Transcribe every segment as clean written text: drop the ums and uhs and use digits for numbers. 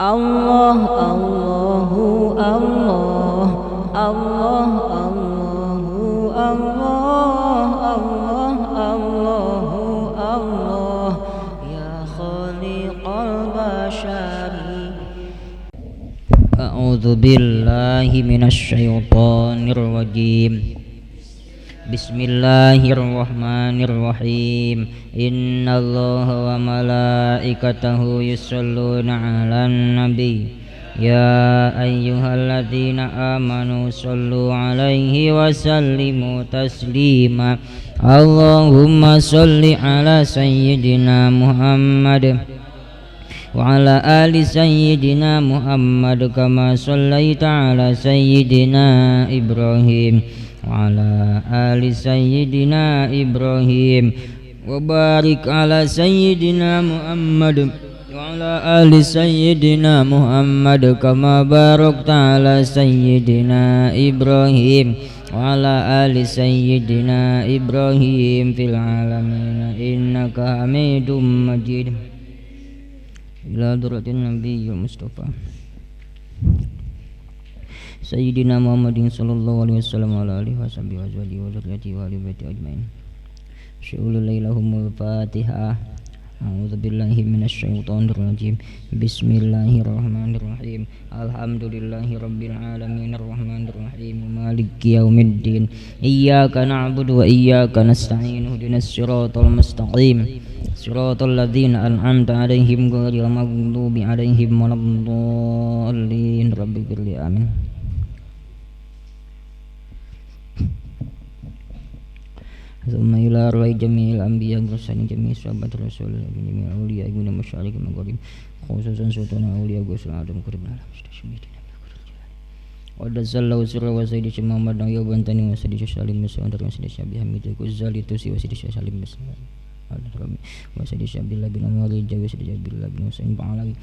Allah Allahu Allah Allah Allahu Allah Allah Allahu Allah ya khaliqal bashari. A'udzu billahi minasyaitonir rajim. Bismillahirrahmanirrahim. Innallaha wa malaikatahu yusholluna 'alan nabi. Ya ayyuhalladzina amanu shollu 'alaihi wa sallimu taslima. Allahumma sholli 'ala sayyidina Muhammad wa 'ala ali sayyidina Muhammad kama shallaita 'ala sayyidina Ibrahim wa 'ala ali sayyidina Ibrahim wa barik 'ala sayyidina Muhammad wa 'ala ali sayyidina Muhammad kama barakta 'ala sayyidina Ibrahim wa 'ala ali sayyidina Ibrahim fil alamin innaka Hamidum Majid. Ila hadratin Nabiyil Mustafa Sayyidina Muhammadin sallallahu alaihi wasallam wa ala alihi wasahbihi wa azwajihi wa dzurriyyatihi wa ahli baitihi ajmain. Syu'ulul lailahumul Fatihah. A'udzu billahi minasyaitonir rajim. Bismillahirrahmanirrahim. Alhamdulillahi rabbil alamin arrahmanir rahim maliki yaumiddin. Iyyaka na'budu wa iyyaka nasta'in ihdinas siratal mustaqim. Siratal ladzina an'amta 'alaihim ghairil maghdubi 'alaihim waladdallin. Rabbighfirli amin. Thumma ila arwahi jami'il anbiya wa jami'i sahabat rasul jami'il awliya ibn masyarikh maghrib khususan sultan awliya gusul adam qurib alam mustashmidina wa dazallahu sirra wa sayyidi Muhammad wa bantani wa sayyidi Salim wa sayyidi Syabi Hamid Ghazali Tusi wa sayyidi Salim wa sayyidi Abdullah bin Umar Jawi sayyidi Abdullah bin Husain Ba'alawi.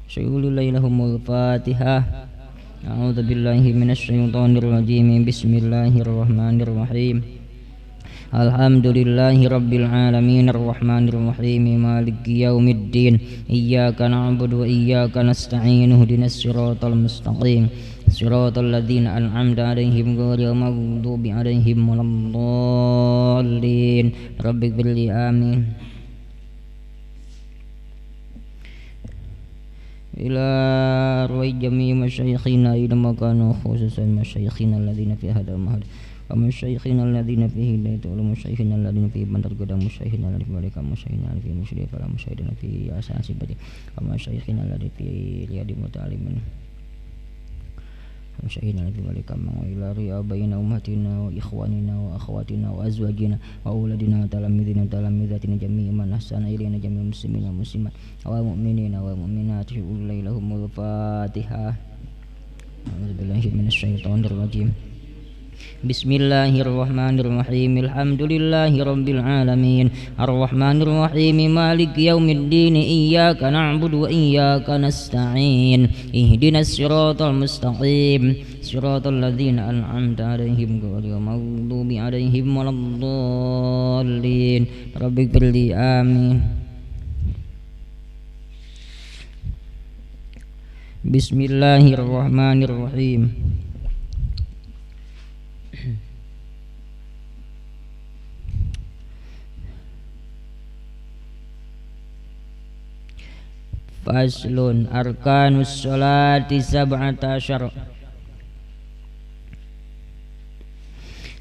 Syu'ulul lailahumul Fatihah. A'udzu billahi minasyaitonir rajim. Bismillahirrahmanirrahim. Alhamdulillahi rabbil alamin arrahmanir rahim maliki yaumiddin. Iyyaka na'budu wa iyyaka nasta'in ihdinas siratal mustaqim siratal ladzina an'amta 'alaihim ghairil maghdubi 'alaihim waladdallin. Rabbighfirli amin. Ila arwahi jami'i masyayikhina ila makanu khususan masyayikhina alladzina fi hadzal mahad wa masyayikhina alladzina fi hidayati wa masyayikhina alladzina fi bandar gadang masyayikhina alladzina fi malika masyayikhina alladzina fi musyrif wa masyayikhina fi asasibati wa masyayikhina alladzina fi riyadi muta'allimin masyayikhina alladzina fi malika wa ila riyabaina ummatina wa ikhwanina wa akhwatina wa azwajina wa auladina wa talamidina talamidhatina jami'i man ahsana ilayna jami'al muslimina wal muslimat wa mu'minina wa mu'minati ulailahumul Fatihah. A'udzu billahi minasyaitonir rajim. Bismillahirrahmanirrahim. Alhamdulillahi rabbil alamin arrahmanir rahim maliki yaumiddin. Iyyaka na'budu wa iyyaka nasta'in ihdinas siratal mustaqim siratal ladzina an'amta 'alaihim ghairil maghdubi 'alaihim waladdallin. Rabbighfirli amin. Bismillahirrahmanirrahim. Faslun arkanus sholati 17.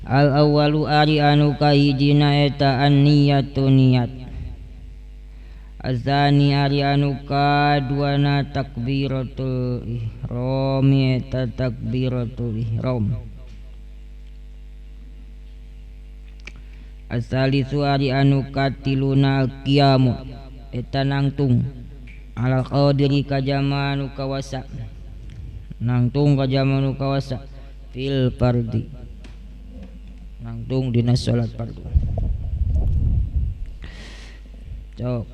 Al awwalu ari anu kahijina eta an-niyatu niat. Azani ari anu kaduana takbiratul ihram eta takbiratul ihram. Asalisu ari anu katiluna al-qiyamu eta nangtung alal qadiri kajama anu kawasa nangtung kajama anu kawasa fil fardi nangtung dina salat fardu. Cok.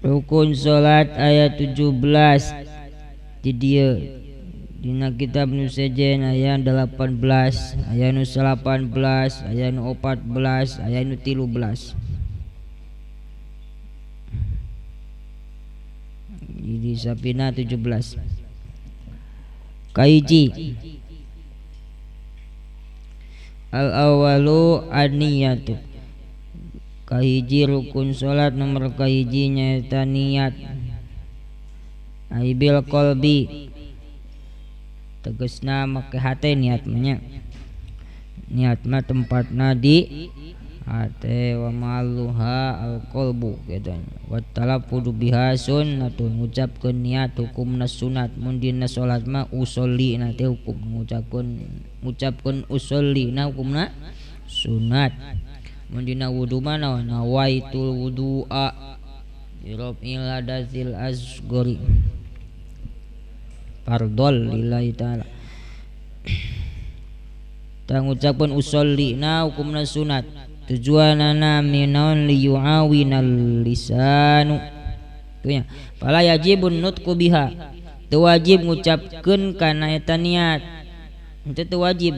Rukun salat ayat 17 di dieu dina kitab nu sejen aya 18, aya nu 18, aya nu 14, aya nu 13. Di Sapina 17. Kahiji al awalu an-niyatu. Kahiji rukun salat nomor kahiji nyaeta niat. Ai bil qalbi tegesna make hate niat mah nya. Niat mah tempatna di hate wa maluha al qalbu kitu. Wa talaffuzu biha sunnatun, ngucapkeun niat hukumna sunat. Mun dina salat mah usolli na teh hukum ngucapkeun usolli na hukumna sunat. Mun dina wudu mah naon nawaitul wudu'a bi raf'il hadatsil asghari fardhol lillahi ta'ala. Tah ngucapkeun usolli na hukumna sunat. Tujuanana minaun liyu'awinal lisanu tunya fala yajibun nutqu biha, teu wajib ngucapkeun kana eta niat, henteu teu wajib.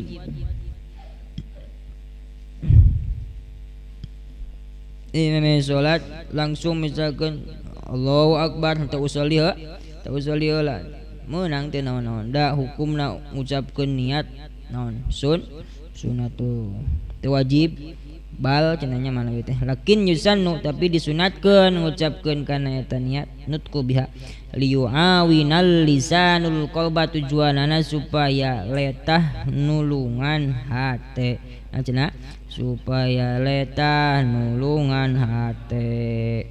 Ini salat langsung misalkan Allahu akbar teu usolli heuh, teu usolli heula meunang teu naon-naon da hukumna ngucapkeun niat naon sunat tuh teu wajib bal cenanya mana teh lakin yusannu tapi disunatkeun ngucapkeun kana eta niat nutqu biha liyu'awinal lisanul qalba, tujuanana supaya letah nulungan hate. Nah cenah supaya letah nulungan hate.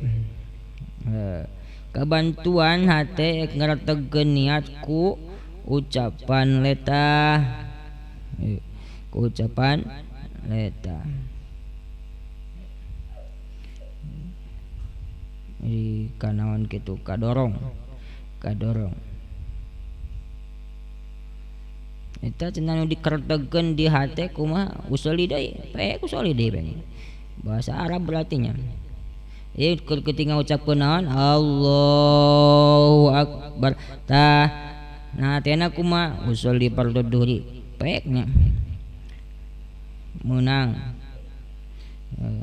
Kabantuan hate ngaretegkeun niat ku ucapan letah, ku ucapan letah. Di kanaon kitu kadorong eta cenah nu dikeretegkeun di hate kumaha usolli deui pe usolli deui pe bahasa Arab berarti nya. Ieu ketika ngucapkeun naon Allahu akbar tah nah hatena kumaha usolli fardhu duhri pek nya meunang.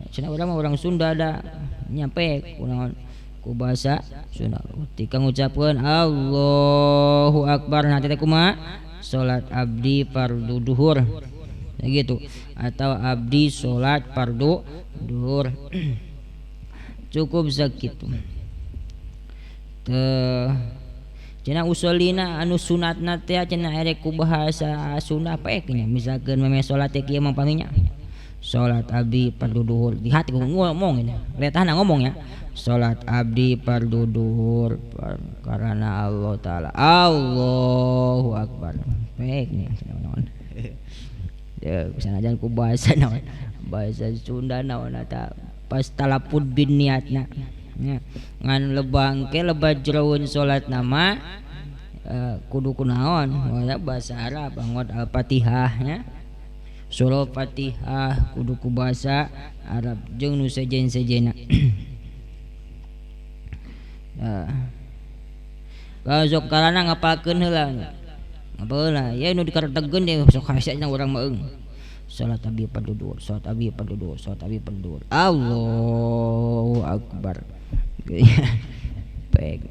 Cenah urang mah urang Sunda da nyampe kunaon ku bahasa Sunda ketika ngucapkeun Allahu akbar nah teh kumaha salat abdi fardu duhur ya gitu, atau abdi salat fardu duhur cukup sakitu teh. Cenah usolina anu sunatna teh cenah erek ku bahasa Sunda pek nya, misalkeun meme salat teh kieu mah paminya salat abdi fardu duhur di hati ngomong ini letahna ngomong ya salat abdi fardu duhur karena Allah taala Allahu akbar pek nya naon ya sanajan ku bahasa naon bahasa Sunda naon eta pas talafud bin niatna nya ngan lebang ke lebat jeroeun salat nama kudu kunaon bahasa Arab angot Al-Fatihah nya surah Fatihah kudu ku bahasa Arab jeung nu sejen-sejena. Nah, sok karana ngapalkeun heula. Ngapal heula ye nu dikaretegkeun deui sok hasana urang mah eung. Salat abdi fardu duhur, salat abdi fardu duhur, salat abdi fardu duhur. Allahu akbar. Baik.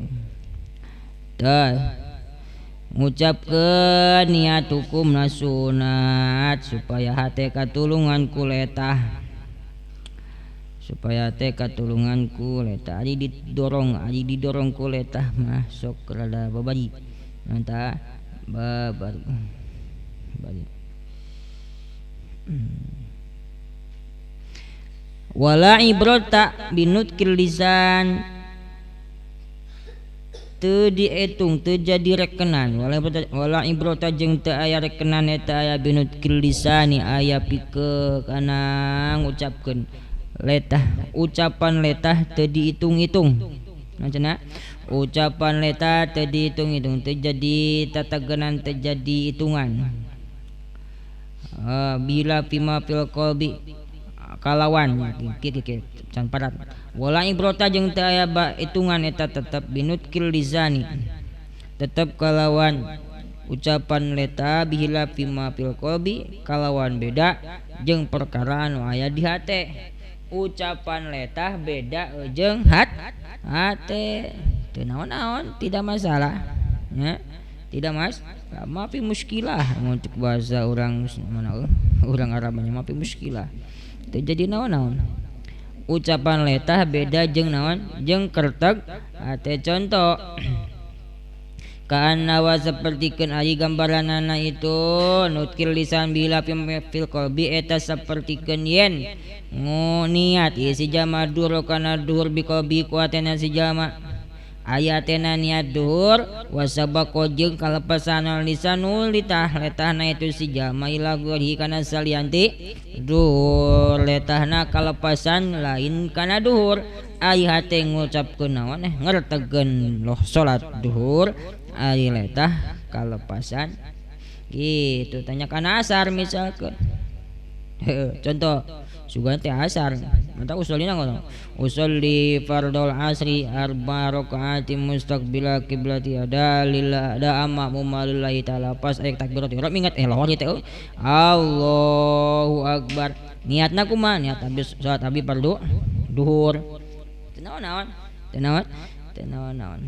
Tah ngucapkeun niat hukumna sunat supaya hate katulungan ku letah, supaya hate katulungan ku letah. Ari didorong ku letah mah sok rada babari mantap babari bari. Wala ibrata binutkil lisan teu diitung teu jadi rekenan. Wala ibrata jeung teu aya rekenan eta aya binutkil lisani aya pikeun kana ngucapkeun letah, ucapan letah teu diitung-itung. Nah cenah ucapan letah teu diitung-itung teu jadi tatagenan teu jadi hitungan. Bila fima fil qalbi kalawan kieu can parat wala ibrota jeung teu aya hitungan eta tetep binutkil lisani tetep kalawan ucapan leta bihila fima fil qalbi kalawan beda jeung perkara anu aya di hate. Ucapan letah beda jeung hate teu naon-naon tidak masalah nya, tidak mas mafi muskilah untuk bahasa orang mana orang Arabnya mafi muskilah teu jadi naon-naon. Ucapan letah beda jeung naon jeung kerteg hate. Contoh kaanawa sapertikeun ari gambaranana itu nutkil lisan bila fil qalbi eta sapertikeun yen niat ieu si jalma duhur kana duhur bi qalbi ku atena si jalma ayatena niat duhur wasabaqo jeung kalepasan lisanul litah letahna itu si jalma ila gori kana salianti duhur letahna kalepasan lain kana duhur ari hate ngucapkeun naon ngertegeun loh salat duhur ari letah kalepasan gitu. Tanya kana asar misalkan contoh sugan teh asar mantap usolina ngono usolli fardol asri arba rakaati mustaqbila qiblati ada lillah ada amma mumalillahi taala pas ayat takbiratul ihram ingat lohor teh Allahu akbar niatna kumaha niat habis salat abi fardu duhur teu naon-naon teu naon teu naon-naon.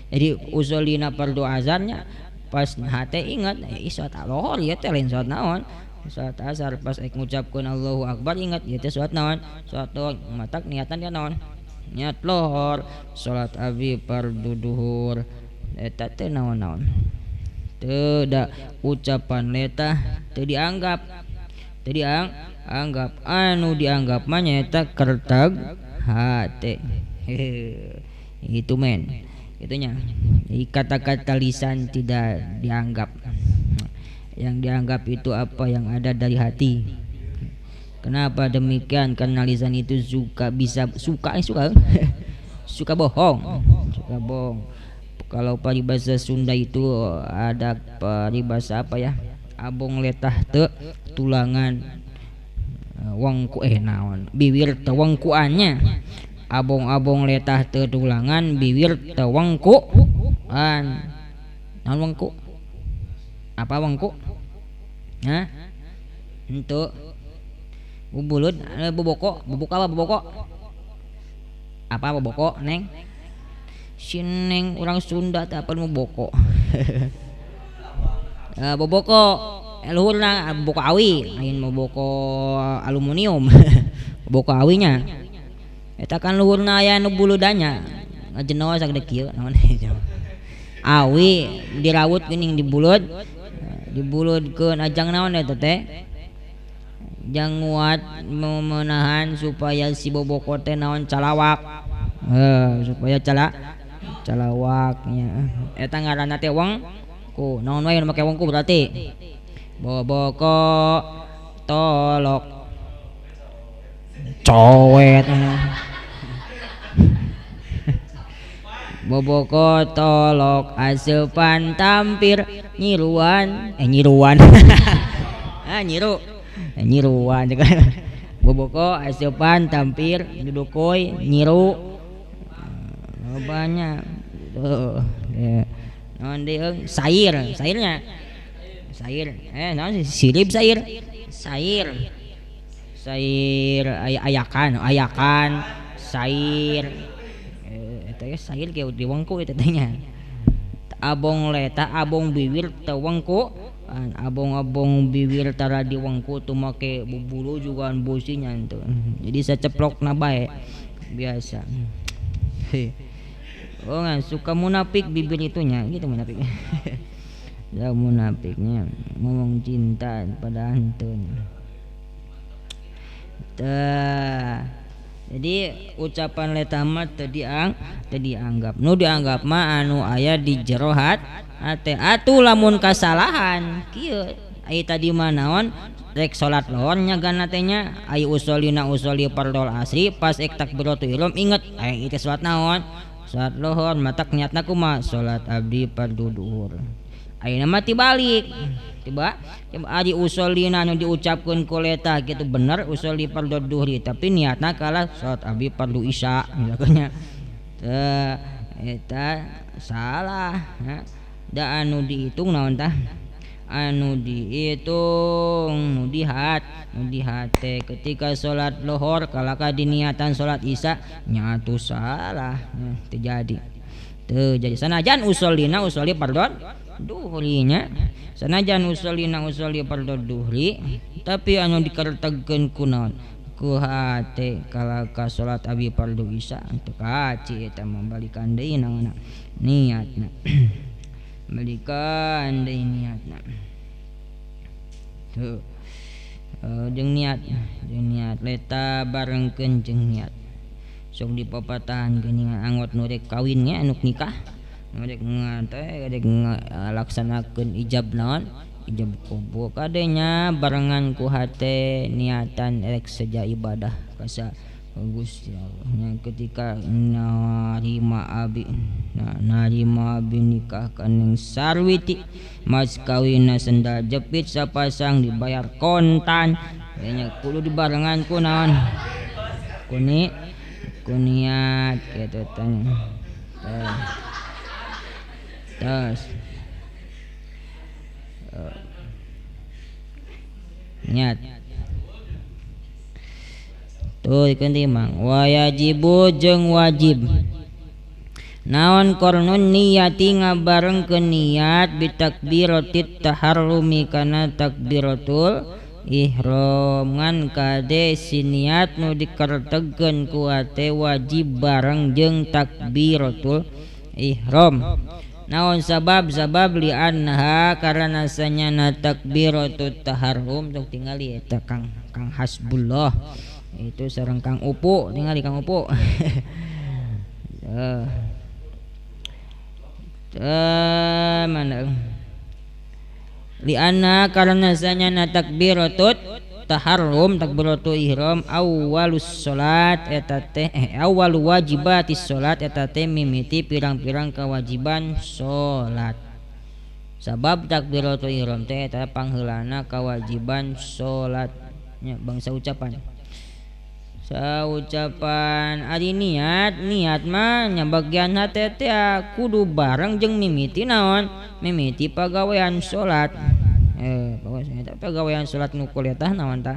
Jadi usolina fardu azarnya pas hate ingat salat lohor ieu teh lain salat naon salat asar pas ek ngucapkeun Allahu akbar ingat ieu teh salat naon salat lohor matak niatan dia naon niat lohor salat abi fardu duhur eta teh naon-naon teu da ucapan letah teu dianggap teu dianggap anu dianggap mah nyaeta kerteg hate. Itu men itunya. Jadi kata-kata lisan tidak dianggap. Yang dianggap itu apa yang ada dari hati. Kenapa demikian? Karena lisan itu suka bisa suka suka suka bohong, suka bohong. Kalau paribasa Sunda itu ada paribasa apa ya? Abong letah teu tulangan wengku naon biwir teu wengkuannya. Abong-abong letah teu tulangan biwir teu wengkuan. Naon wengku? Apa wengku? Hah? Henteu. Bubulut boboko, boboko apa boboko? Apa boboko, Neng? Si Neng orang Sunda teh apa boboko? Boboko luhurna boboko awi, lain boboko aluminium. Boboko awinya. Eta kan luhurna aya nu buludanya. Ngajeno sagede kieu naon. Awi dirawut geuning dibulud. Dibuludkeun ajang naon eta teh? Jang nguat menahan supaya si boboko teh naon calawak. Supaya calawaknya. Eta ngaranna teh wengku. Naon wae nu make wengku berarti? Boboko tolok cowet. Boboko tolok aseupan tampir nyiruan nyiruan. Ah nyiru nyiruan boboko aseupan tampir dudukoi nyiru banyak tuh naon deui sair sairnya sair naon sirip sair sair sair ayakan ayakan sair eta ge sair ge di wengku eta teh nya abong leta abong biwir teu wengku abong-abong biwir tara di wengku tuh make bubulu juga bosinya tuh jadi saceplokna bae biasa. Oh nggak suka munafik bibir itunya gitu munafik. Ya munafiknya ngomong cinta pada hantunya. Jadi ucapan letah mah teu dianggap. Nu dianggap mah anu aya di jero hate. Atuh lamun kasalahan kieu ai tadi mah naon rek salat lohor nya gana teh nya ai usolina usoli fardhol asri pas ek takbiratul ihram inget ai ieu salat naon salat lohor matak niatna kumaha salat abdi fardu duhur. Ayeuna mah tibalik. Tiba ari usolina anu diucapkeun ku letah kitu bener usolli fardhu duhri tapi niatna kalah salat abi fardu isya misalnya. Teu eta salah da anu dihitung naon tah? Anu dihitung nu di hate ketika salat lohor kalaka diniatan salat isya nya atuh salah teu jadi. Teu jadi sanajan usolina usolli fardhu duhri nya. Sanajan usolina usolli fardhu duhri tapi anu dikertegkeun ku naon? Ku hate kalaka salat abi fardhu isya teu kaci eta mah balikan deui naonna niatna. Balikan deui niatna. Tuh. Jeung niat leta barengkeun jeung niat. Sok dipapatahan geuningan angot nu rek kawin nya anu nikah. Rek teh rek ngalaksanakeun ijab naon? Ijab qabul kadenya barengan ku hate niatan rek seja ibadah ka Gusti Allah. Nya ketika narima abi narima abi nikah ka Neng Sarwiti mas kawinna sendal jepit sapasang dibayar kontan nya kudu dibarengan ku naon? Ku niat kitu teh. Terus niat tuh diganti mang wajibu jeung wajib naon kornun niyati ngabarengkeun niat bitakbiratit taharrumi kana takbiratul ihram ngan kade si niat nu dikertegkeun ku hate wajib bareng jeung takbiratul ihram. Naon sabab li anha karena sanyana takbiratut taharrum tok tingali eta Kang Hasbullah itu sareng Kang Upu tingali Kang Upu. Mana li anna karena sanyana takbiratut taharrum takbiratul ihram awwalus salat eta teh awwal wajibatis salat eta teh mimiti pirang-pirang kewajiban salat. Sabab takbiratul ihram teh eta pangheulana kewajiban salat nya bangsa ucapan. Saucapan ari niat mah nya bagian hate teh kudu bareng jeung mimiti naon? Mimiti pagawean salat. Pagawean pagawean salat nu kuliah naon tah?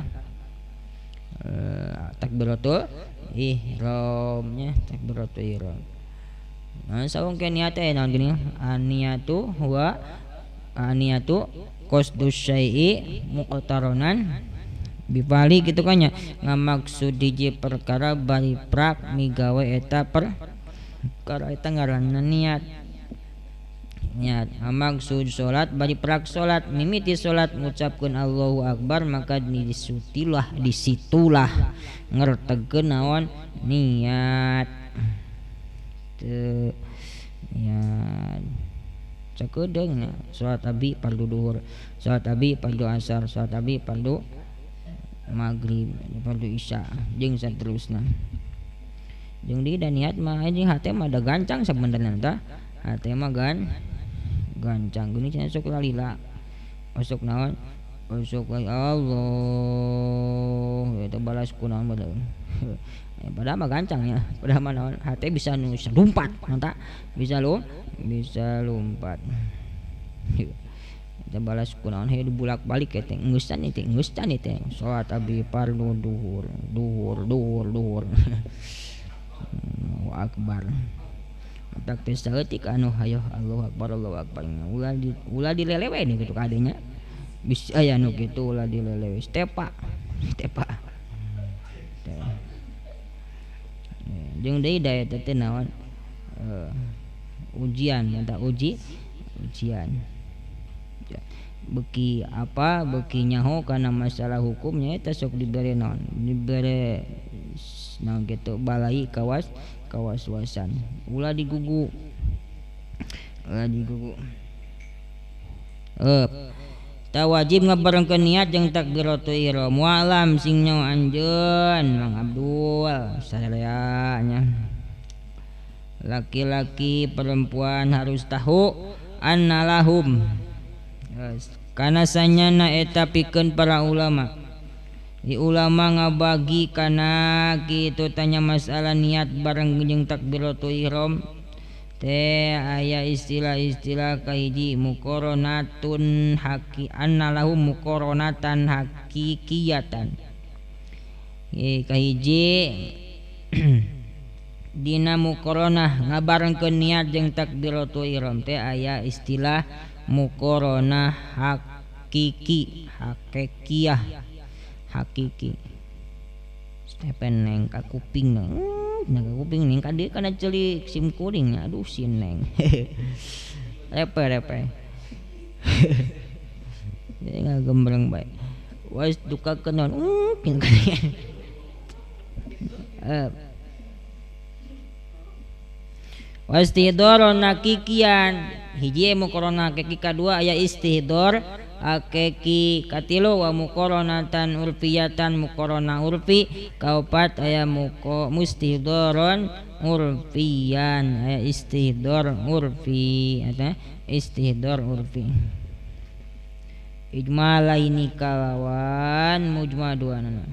Takbiratul ihram nya takbiratul ihram. Nah saung ke niat teh naon geuning? Aniyatu huwa aniyatu qasdu syai'i muqtaranan bifali gitu kan nya ngamaksud hiji perkara bari prak migawe eta perkara eta ngaranna niat. Niat maksud salat bari prak salat mimiti salat ngucapkeun Allahu akbar maka disitulah ngertegeun naon niat. Teu niat sakedeung salat abi fardu duhur, salat abi fardu asar, salat abi fardu maghrib, fardu isya jeung saterusna. Jeung di da niat mah jeung hate mah da gancang sabenerna tah. Hate mah gancang geuning cenah sok lalila. Osok naon? Osok Allah eta balas ku naon bae. Padahal mah gancang ya. Padahal mah naon hate bisa nu bisa lompat, tah. Bisa lompat. Eta balas ku naon he dibulak-balik eta geustan teh. Salat abi fardu duhur, duhur, duhur, duhur. Allahu akbar. Tak teh saeutik anu hayoh Allahu akbar Allahu akbar. Ulah dilelewe nih kitu kadenya. Bisa aya nu kitu ulah dilelewe. Stepa. Jeung deui da eta teh naon? Ujian eta ujian. Beki apa beki nyaho kana masalah hukumnya eta sok dibere naon? Dibere naon kitu balai kawas-wasan. Ulah digugu. Ta wajib ngabarengkeun niat jeung takbiratul ihram. Walam sing nyaho anjeun Mang Abdul sadaya nya. Laki-laki perempuan harus tahu annalahum Kana sanyana eta pikeun para ulama. Di ulama ngabagi kana kitu tanya masalah niat bareng jeung takbiratul ihram teh aya istilah-istilah kahiji muqaranatun haqi anna lahu muqaranatan haqiqiyatan. Kahiji dina muqaranah ngabarengkeun niat jeung takbiratul ihram teh aya istilah muqaranah hakiki, hakikiyah, hakiki. Stepen neng ka kuping neng ka kuping neng ka dieu kana ceuli sim kuring aduh si neng. Repe repe. Jadi ngagembreng bae. Was dukakeun naon Wastihdor nakikian hiji muqaranah hakiki kadua aya istihdor hakiki katilu wa muqaranatan urfiyatan muqaranah urfi kaopat aya mustihdoron urfiyan aya istihdor urfi eta istihdor urfi ijmalaini kalawan mujmal duanana.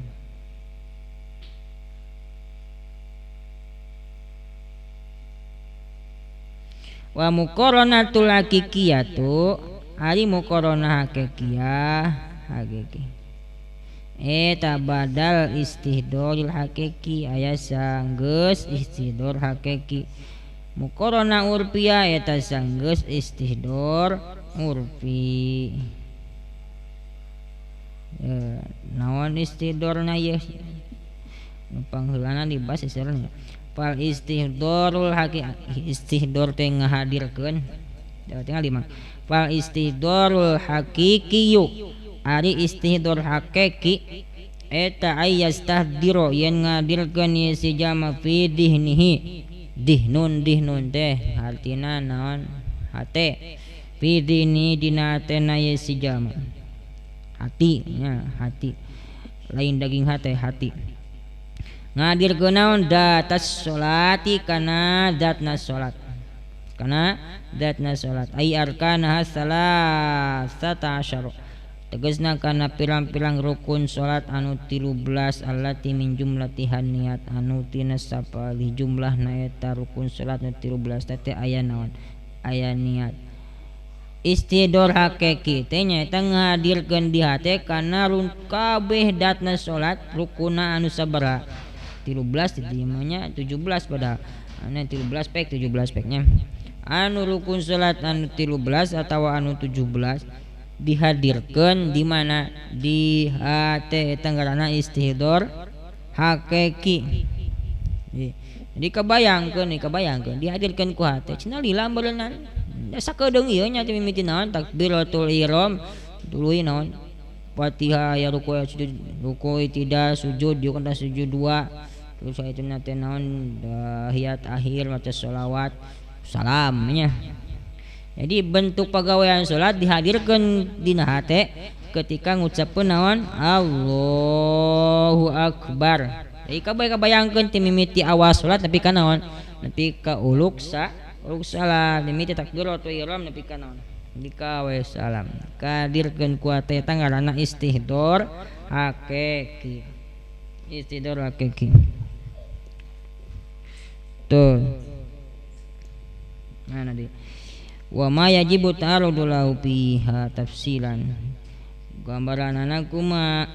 Wa muqaranatul haqiqiyatu ari muqaranah haqiqiyah hakiki eta badal istihdoril hakiki aya sanggeus istihdor hakiki. Muqaranah urfiyah eta sanggeus istihdor urfi. Naon istihdorna ieu pangheulana dibahas istilahna. Fal istihdorul haqi istihdor teh ngahadirkeun tinggal lima. Fal istihdorul haqiqiyu ari istihdor hakiki eta ayastahdiro yen ngadirkeun ieu si jalma fi dihnihi dihnun dihnun teh artina naon hate fi dihni dina hatena ieu si jalma hati nya hati lain daging hate hati ngadirkeun naon datas sholati kana zatna sholat kana zatna sholat ai arkanaha salasata asyara tegasna kana pirang-pirang rukun sholat anu 13 allati min jumlatiha niat anu tina sapalih jumlahna eta rukun sholat nu 13 teh aya naon aya niat. Istihdor hakiki teh nyaeta ngadirkeun di hate kana kabeh datna sholat rukuna anu sabaraha 13 di nya 17 padahal anu 13 pek 17 peknya anu rukun salat anu 13 atawa anu 17 dihadirkeun di mana di hate eta ngaranna istihdor hakiki. Jadi kebayangkeun nih kebayangkeun dihadirkeun ku hate cenah lila meureunnan sakedeung ieu nya teh mimiti naon takbiratul ihram tuluy naon Fatihah ya ruku ya sujud ruku tidak sujud juga kana sujud dua terus saya itu nate naon tahiyat akhir maca sholawat salamnya. Jadi bentuk pagawean salat dihadirkeun dina hate ketika ngucapkeun naon Allahu Akbar. Jadi kabeh kabayangkeun ti mimiti awal salat nepi ka naon nepi ka uluk sa uluk salat mimiti takbiratul ihram nepi ka naon dika we salam kadirkeun ku hate eta ngaranna istihdor hakiki istihdor hakiki tuh mana di wa ma yajibu ta'arudu lahu fiha tafsilan gambaranana kuma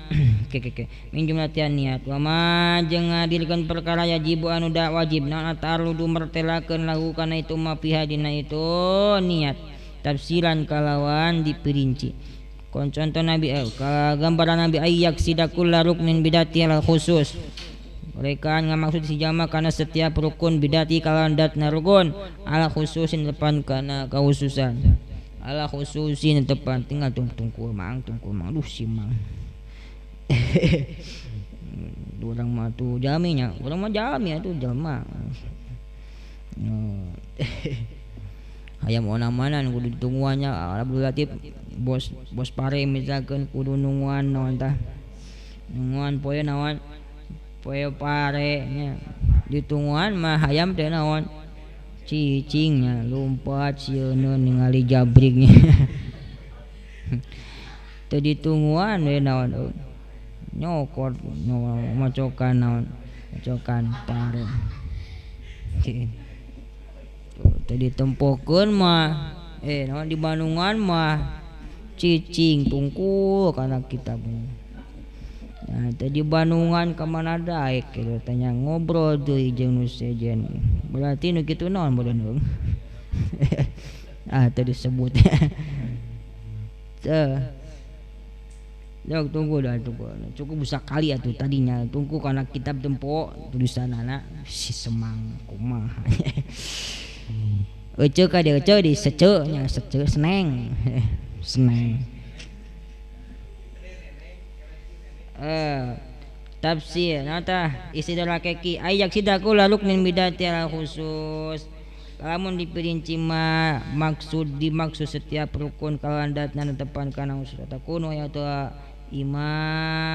keke min jumlatian niat wa ma jeung ngadirkeun perkara yajibu anu da wajib naon ta'arudu mertelakeun lahu kana itu ma fiha dina itu niat tafsiran kalawan diperinci. Kon contoh Nabi gambaran Nabi ayyak sidakul ruknin bidati al khusus. Mereka ngamaksud si jama karena setiap rukun bidati kalawan datna rukun ala khususin depan kana khususan. Ala khususin depan tinggal tungku mang aduh si mang. Urang mah tuh jaminya, urang mah jami atuh jalma. Hayam onamanan kudu ditungguannya Abdul Latif bos bos pare misalkan kudu nungguan naon tah nungguan poe naon poe pare nya ditungguan mah hayam teh naon cicingnya lompat sieun ningali jabriknya. Teu ditungguan we naon nyokot macokan naon macokan pare. Teu ditempokeun mah naon di Bandungan mah cicing tungkul kana kitab. Nah teh di Bandungan ka mana daek kitu tanya ngobrol deui jeung nu sejen. Berarti nu kitu naon bodoh. Ah teu disebut. Teu. Jok tunggu dah tunggu. Cukup sakali atuh tadinya tunggu kana kitab tempo tulisanana si semang kumaha. Ece ka dieu ece di sece nya sece seneng. Seneng. Tafsir nata istidar hakiki ayak sidakula ruknin bidati al khusus. Lamun diperinci mah maksud dimaksud setiap rukun kalandatna netepan kana khusus takunu ya ta imamahu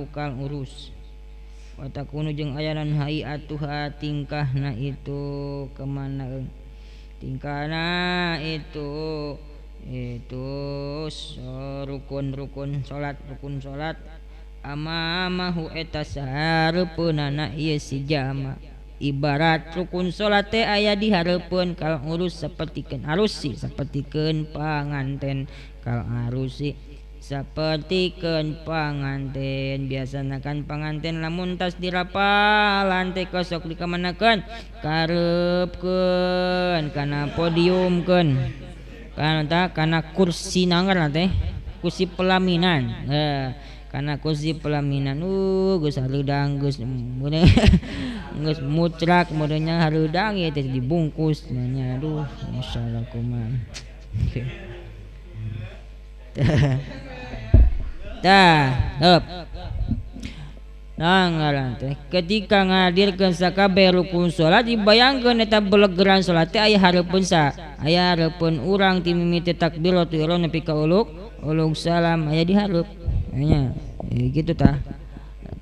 kal urus. Wa takunu jeung ayanan hayatuha tingkahna itu kemana tingkahna itu rukun-rukun salat rukun salat amamahu eta sahareupeunana ieu si jama ibarat rukun salat teh aya di hareupeun kal urus sapertikeun arusi sapertikeun panganten kal arusi sapertikeun panganten biasana kan panganten lamun tas dirapalan teh kosok dikamanakeun kareupkeun kana podiumkeun kana kana kursi nanggar teh kursi pelaminan kana kursi pelaminan geus hareudang geus geus mucrak modenya hareudang ieu teh dibungkus nya aduh masyaallah kumaha. Tah heup nah ngaran teh ketika ngadirkeun sakabeh rukun salat dibayangkeun eta belegeran salat teh aya hareupeun sa aya hareupeun urang ti mimiti takbiratul ihram nepi ka uluk uluk salam aya di hareup nya kitu tah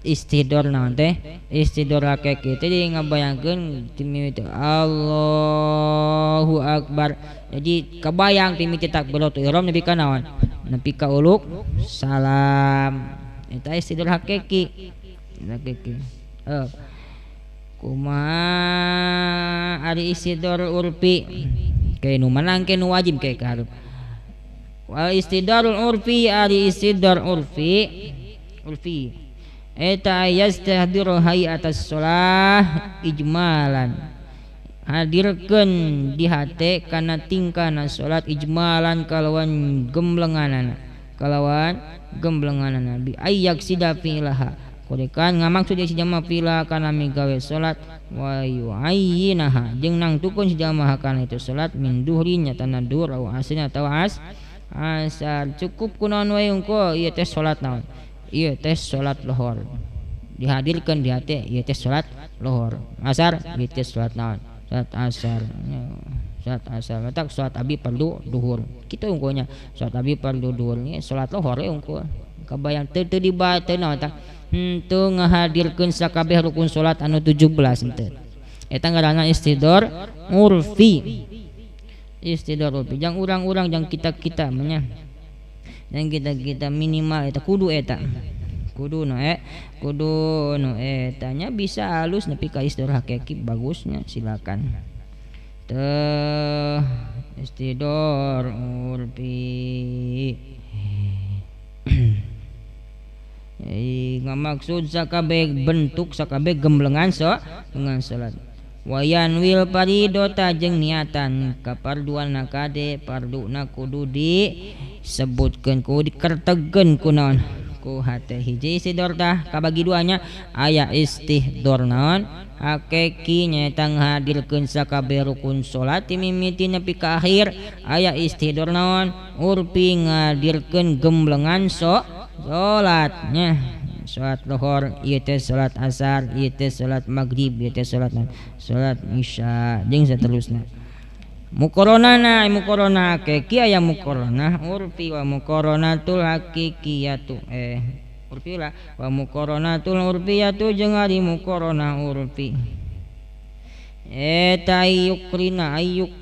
istidor naon teh istidor hakiki teh jadi ngabayangkeun ti mimiti Allahu akbar jadi kabayang ti mimiti takbiratul ihram nepi ka naon nepi ka uluk salam eta istidor hakiki hakiki. Kumaha ari istidor urfi ke nu menang ke nu wajib ke ka hareup. Wal istidorul urfi ari istidor urfi urfi eta yastahdiru hayatas shalah ijmalan hadirkeun di hate kana tingkahna salat ijmalan kalawan gemblenganana kalawan gemblenganana bi ayyak sida fi'laha kodekan ngamaksud si jama fila kana migawe salat wa yu'ayyinaha jeung nangtukeun si jama kana itu salat min duhri nyatana duhur au asrin atawa asar cukup kunaon wae unggul ieu teh salat naon ieu teh salat lohor dihadirkeun di hate ieu teh salat lohor asar ieu teh salat naon salat asar salat asar matak salat abi perlu duhur kitu unggulnya salat abi perlu duhur nya salat lohor we unggul kabayang teu teu dibaca naon tah henteu ngahadirkeun sakabeh rukun salat anu 17 henteu eta ngaranna istidor urfi istidor urfi jang urang-urang jang kita-kita nya yang kita-kita minimal eta kudu eta kudu nu kudu nu eta nya bisa halus nepi ka istidor hakiki bagusnya silakan teh istidor urfi ngamaksud sakabeh bentuk sakabeh gemblengan so dengan salat wayan wil paridota jeung niatan kaparduanna kade parduna kudu disebutkeun kudu dikertegeun ku naon ku hate hiji istidor tah kabagi duanya aya istihdor naon hakiki nyaeta ngahadirkeun sakabeh rukun salat ti mimiti nepi ka akhir aya istihdor naon urfi ngadirkeun gemblengan so salatnya salat lohor ieu teh salat asar ieu teh salat maghrib ieu teh salat salat isya jeung saterusna mukoronana mukorona hakiki aya mukoronah urfi wa mukoronatul hakikiyatu urfi lah wa mukoronatul urfiyatu jeung ari mukoronah urfi eta yukrina ayuk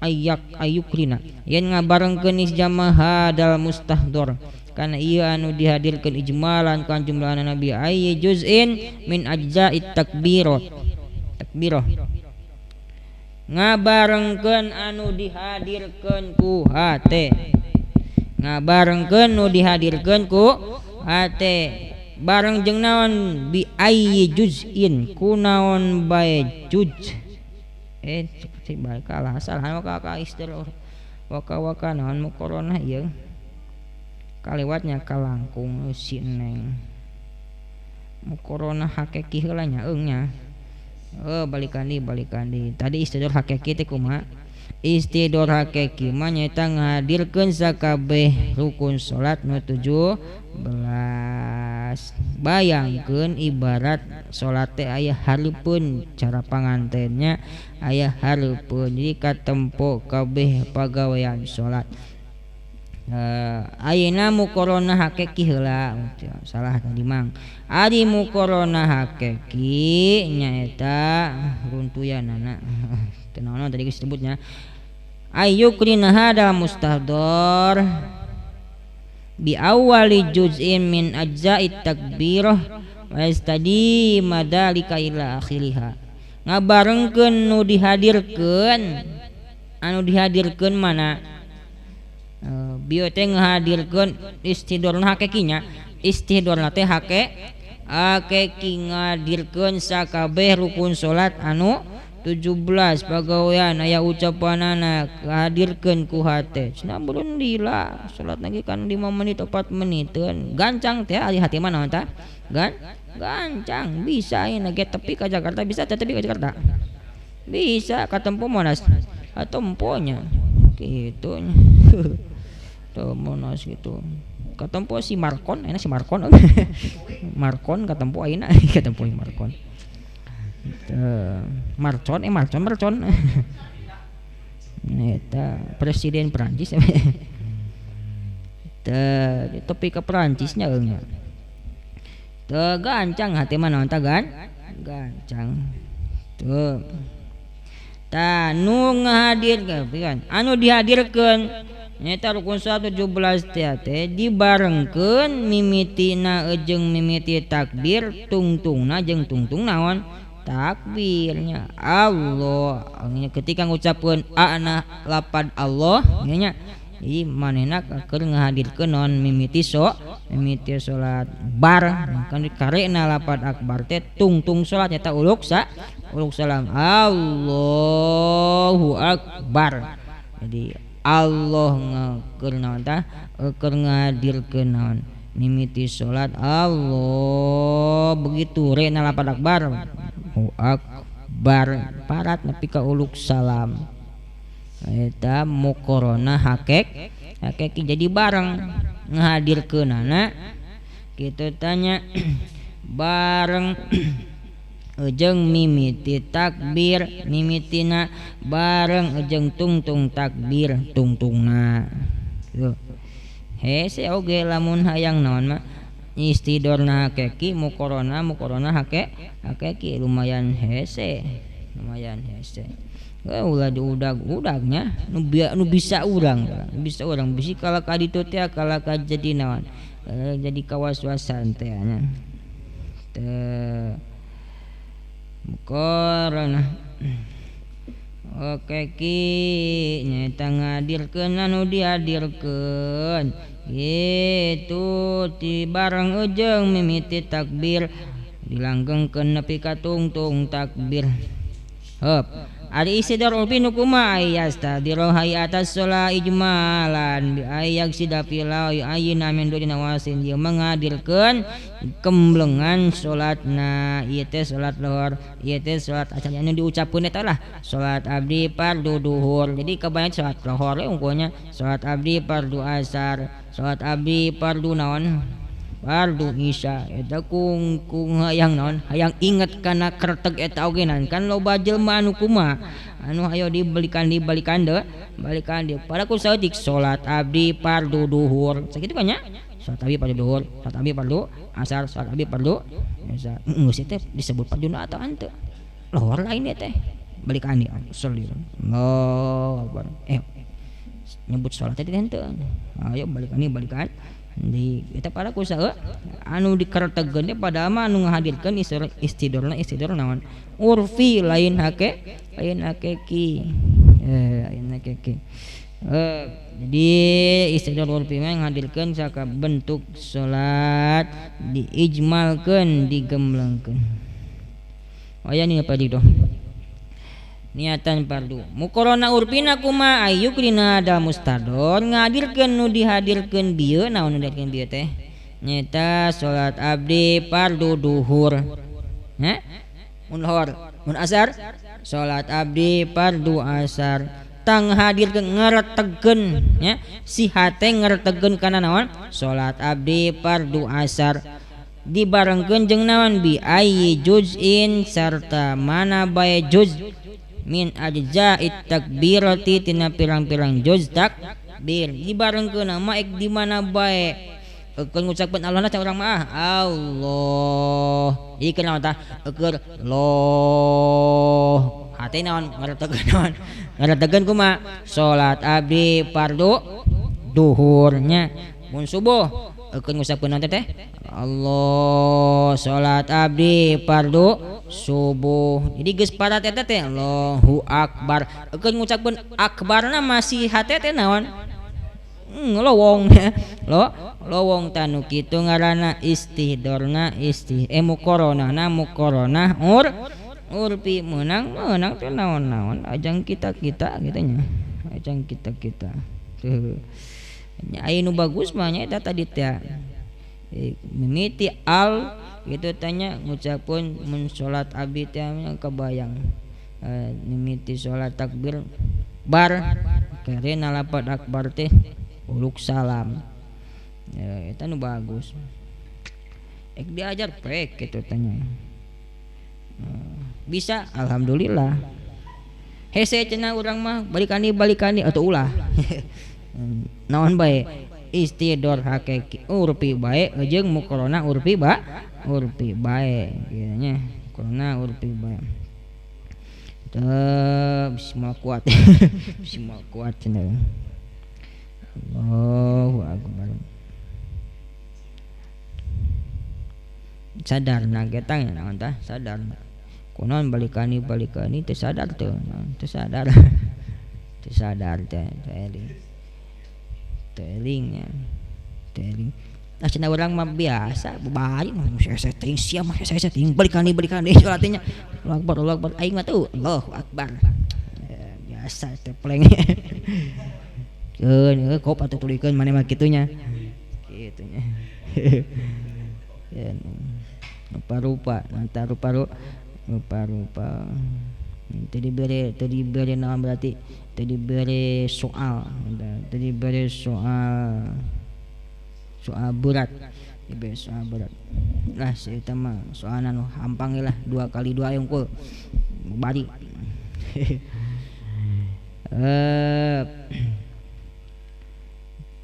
ayak ayukrina yen ngabarengkeun is jamaah hadal mustahdor kana ieu anu dihadirkeun ijmalan kan jumlahna nabi ayy juz'in min ajza'it takbirah takbirah ngabarengkeun anu dihadirkeun ku hate ngabarengkeun nu dihadirkeun ku hate bareng jeung naon bi ayyi juz'in ku naon bae juz bae kalah salah waka ka istilah waka waka naon muqaranah ieu kalewatnya kalangkung si neng muqaranah hakiki heula nya eung nya balikan di tadi istidor hakiki teh kumaha istidor hakiki mah nyaeta ngahadirkeun sakabeh rukun salat nu 17. Bayangkeun ibarat salat teh aya hareupeun cara pangantennya aya hareupeun jadi katempo kabeh pagawean salat. Ayeuna muqaranah hakiki heula salah tadi mang ari muqaranah hakiki nyaeta runtuyanana teu naon tadi geus disebutnya ayyukrina hadal mustahdor bi awwali juz'in min ajza'it takbirah wa yastadi madalika ila akhiriha ngabarengkeun nu dihadirkeun anu dihadirkeun mana bieu teh ngahadirkeun istidorna hakikinya istidorna teh hakiki ngahadirkeun sakabeh rukun salat anu 17 pagawean aya ucapanana hadirkeun ku hate cenah belum lila salat lagi kan 5 menit 4 meniteun gancang teh ari hate mah naon tah gancang bisa ayeuna ge tepi ka Jakarta bisa teh tepi ka Jakarta bisa katempo Monas katemponya gitu nya tuh Monas gitu katempo si Markon enak si Markon Markon katempo ayeuna katempo Markon Marcon Marcon Marcon eta presiden Perancis teh tepi ke Perancisnya eungnya teu gancang hate mah naon tah gancang tuh tah nu ngahadirkeun anu dihadirkeun nyaeta rukun salat 17 teh dibarengkeun mimitina jeung mimiti takbir tungtungna jeung tungtung naon takbirnya Allah ketika ngucapkeun ana lapad Allah nya jadi manehna keur ngahadirkeun naon mimiti mimiti salat bar kan karena lapad akbar teh tungtung salat nyata uluk salam Allahu akbar jadi Allah keur naon tah keur ngahadirkeun naon mimiti salat Allah begitu rena lapad akbar akbar parat nepi ka uluk salam eta muqaranah hakiki jadi bareng ngahadirkeunana kitu tanya bareng jeung mimiti takbir mimitina bareng jeung tungtung takbir tungtungna tuh hese oge lamun hayang naon mah istidorna hakiki muqaranah hakiki lumayan hese ulah diudag-udagnya nu bisa urang bisi kala ka ditu teh kala ka jadi naon jadi kawas-wasan teh nya teh muqaranah oke ki nyaeta ngadirkeun anu dihadirkeun gitu ti bareng ujung mimiti takbir dilanggengkeun nepi ka tungtung takbir heup ari istidor urfi nu kumaha yastadiru hayatas sholat ijmalan bi ayak sidafila ayina min duna wasin ieu menghadirkeun kemblengan salatna ieu teh salat lohor ieu teh salat acan anu diucapkeun eta lah salat abdi fardu duhur jadi kebanyakan salat lohor unggulnya salat abdi fardu asar salat abdi fardu naon fardu isya eta kung hayang naon hayang inget kana kerteg eta oge kan loba jelema anu kumaha anu hayo dibelikan deui balikan deui pada ku saeutik salat abdi fardu duhur sakitu kan nya salat abdi fardu duhur salat abdi fardu asar salat abdi fardu isya geus teh disebut fardu atau henteu lohor lain teh Balik andi sholli. Allahu akbar. Nyebut salat teh henteu. Ayo balik andi balikan. Di eta pada ku saha anu dikeretegeun teh padahal mah anu ngahadirkeun istidorna istidor naon? Urfi lain hake lain hakiki. Lain hakiki. Jadi istidor urfi mah ngahadirkeun saka bentuk salat diijmalkeun digemblengkeun. Aya ni apa di niatan fardu mukorona urfina kuma ayyukrina ada mustador ngadirkeun nu dihadirkeun bieu naon nu dihadirkeun bieu teh nyata salat abdi fardu duhur ha mun lohor mun asar salat abdi fardu asar tang hadirkeun ngeretegeun nya si hate ngeretegeun kana naon salat abdi fardu asar dibarengkeun jeung naon bi ayyi juz'in sarta mana bae juz min ajza'it takbirati tina pirang-pirang juz takbir dibarengkeun mah ek di mana bae eukeun ngucapkeun Allahna ca urang mah Allah ieu naon tah eukeun loh hate naon ngaretegeun naon ngaretegeun kumaha salat abdi fardu duhurnya mun subuh eukeun ngucapkeun naon teh Allah salat abdi fardu subuh. Jadi geus parat eta teh Allahu akbar. Eukeun ngucapkeun akbarna masih hate teh naon? Lowong lo lowong tanu kitu ngaranna istihdorna istih mukoronahna mukoronah ur urfi meunang meunang teh naon-naon ajang kita-kita kitu nya. Ajang kita-kita. Tuh. Nya aya nu bagus mah nya eta tadi teh. Mimiti al gitu tanya ngucapkeun mun salat abdi teh kebayang mimiti salat takbir bar karena lapad akbar teh uluk salam eta nu bagus ek diajar prek gitu tanya bisa alhamdulillah hese cenah urang mah balikani atau ulah naon bae istidor hakiki urfi bae jeung mukorona urfi ba urfi bae kieu nya korona urfi bae teu bismillah kuat bismillah kuat cenah Allahu akbar sadar na getang naon tah sadar kunaon balikani teu sadar teu teu sadar teu sadar teh teu eling ya teu eling nah cenah urang mah biasa bari saya teuing sia mah saya teuing balikani salatnya Allahu akbar aing mah tuh Allahu akbar biasa teh pleng keun kop atuh tulikeun maneh mah kitu nya kitu nya rupa-rupa nanti rupa-rupa teu dibere naon berarti teu dibere soal soal berat dibere soal berat lah si eta mah soalna nu hampang lah 2 kali 2 unggul bari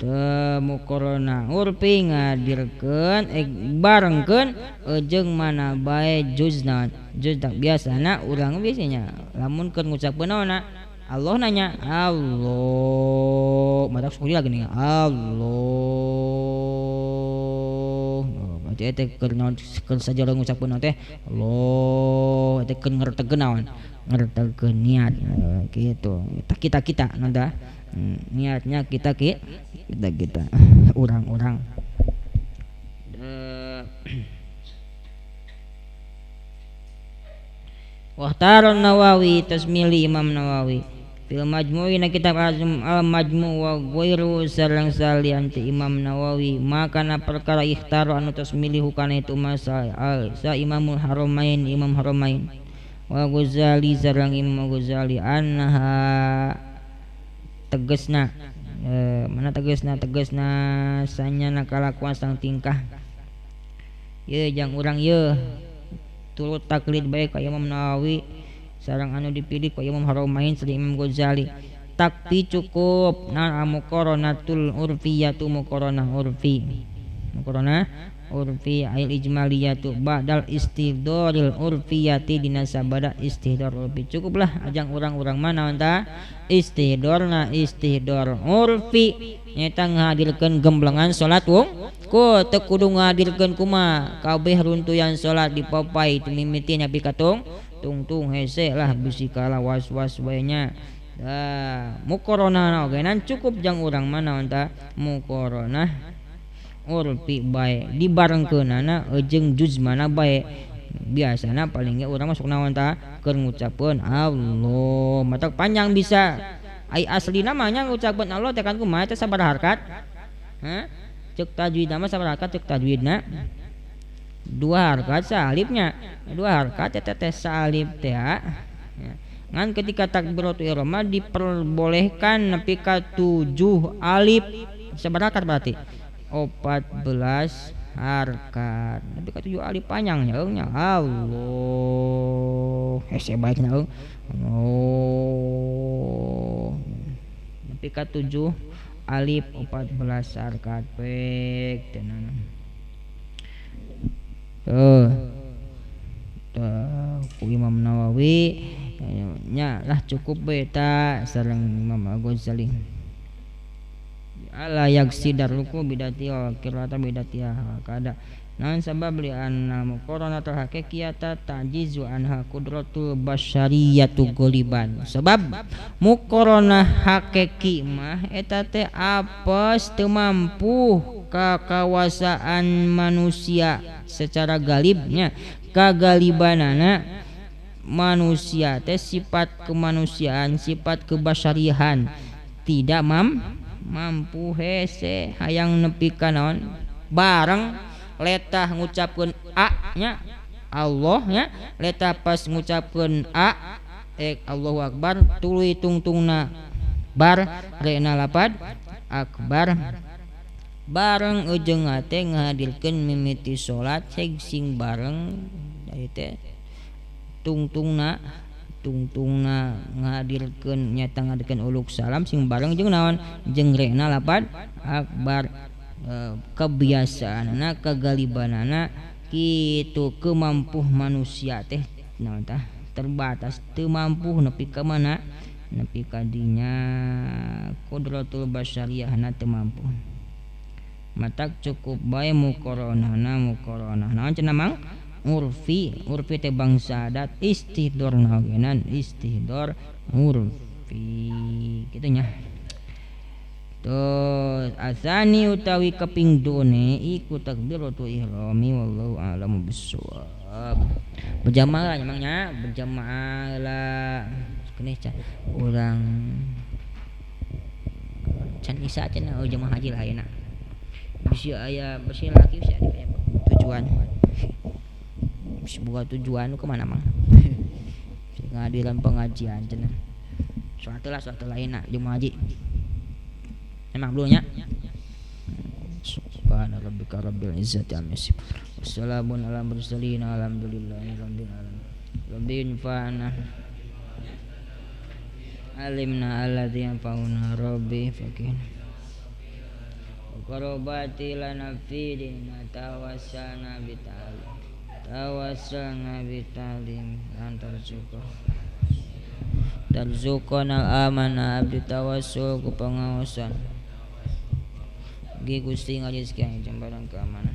temu korona urfi ngadirkeun barengkeun jeung mana bae juzna juz tak biasana urang biasanya lamun keur ngucapkeun naonna Allah nanya Allah matak sekali lagi nih Allah berarti eta keur naon keur sajero ngucapkeun teh Allah eta keur ngeretegeun naon ngeretegeun niat kitu kita nanda niatnya kita kita orang-orang Wahtaron Nawawi tasmili Imam Nawawi fil majmu'i na kitab al majmu' wa ghairu sareng salian ti Imam Nawawi makana perkara ikhtar anu tasmili hukana itu masa al sa Imamul Haramain Imam Haramain wa Ghazali sareng Imam Ghazali annaha tegesna mana tegesna sanyana kalakuan sang tingkah ye jang urang ye turut taklid bae ka Imam Nawawi sareng anu dipilih ka Imam Haramain sareng Imam Ghazali takti cukup na muqaranatul urfiyatu muqaranah urfi muqaranah Urfi ail ijmaliyatu ba'dal istihdoril urfiyati dina sabada istihdor urfi. Cukuplah ajang urang-urang mana tah istihdorna istihdor urfi nyata ngahadirkeun gemblengan salat wong ku teu kudu ngahadirkeun kumaha kabeh runtuyan salat dipapai mimiti nepi ka tungtung hese lah bisi kala was-was bae nya. Mukorona oge nan cukup jang urang mana tah mukorona urfi bae dibarengkeunana jeung juzmana bae. Biasana paling ge urang masuk naon tah keur ngucapkeun Allah matak panjang bisa ai asli namanya ngucapkeun Allah teh kan kumaha teh sabaraha harkat? Hah? Ceuk tajwidna mah sabaraha harkat ceuk tajwidna? Dua harkat saalifnya. Dua harkat eta teh saalif teh ya. Ngan ketika takbiratul ihram mah diperbolehkan nepi ka 7 alif. Sabaraha harkat berarti? 14 harkat. Nepi ka 7 alif panjang nya eung nya. Allah. Hese bae nya eung. Allah. Nepi ka 7 alif 14 harkat pek tenan. Tuh. Tuh ku Imam Nawawi nya lah cukup beta sareng Imam Al-Ghazali. Ala yaksidar ruku bidati wa qira'ata bidatiha kada. Naon sabab li anna muqaranatul haqiqiyata ta'jizu anha qudratul basyariyatu ghaliban. Sebab muqaranah hakiki mah eta teh apes teu mampu kakawasaan manusia secara galibnya. Kagalibanana manusia teh sifat kemanusiaan, sifat kebasyariahan tidak mampu hese hayang nepi ka naon bareng letah ngucapkeun a nya Allah nya letah pas ngucapkeun a Allahu akbar tuluy tungtungna bar rena lapad akbar bareng ujung teh ngahadirkeun mimiti salat sing bareng dari teh tungtungna ngahadirkeun nyata ngahadirkeun uluk salam sing bareng jeung naon jeung rena lapad akbar. Kebiasaanana kegalibanana kitu kemampuh manusia teh naon tah terbatas teu mampu nepi ka mana nepi ka dinya qudratul basyariyahna teu mampu matak cukup bae muqaranahna muqaranah naon cenah mang urfi urfi teh bangsa adat istihdor naogenan istihdor urfi kitu nya. Terus asani utawi kaping done iku takbiratul ihrami wallahu a'lamu bissawab. Berjamaah lah emangnya berjamaah lah keneh can urang can isa cenah jamaah haji lah ayeuna. Bisi aya bisi laki bisi aya tujuan. Bisi boga tujuan ke mana mang? Bisi ngadiran pengajian cenah. Suatu lah suatu lainna jamaah haji. Emang dulunya. Subhana rabbika rabbil izzati amma yasifun. Wassalamun ala mursalin alhamdulillahi rabbil alamin. Rabbi infa'na alimna alladzi yanfa'una rabbi fakina. Wa qarabati lana fi dinina tawassalna bi ta'lim. Tawassalna bi ta'lim lan tarzuqna. Tarzuqna al-amana abdi tawassul ku pengawasan. Gi Gusti ngajiskeun jembaran keamanan.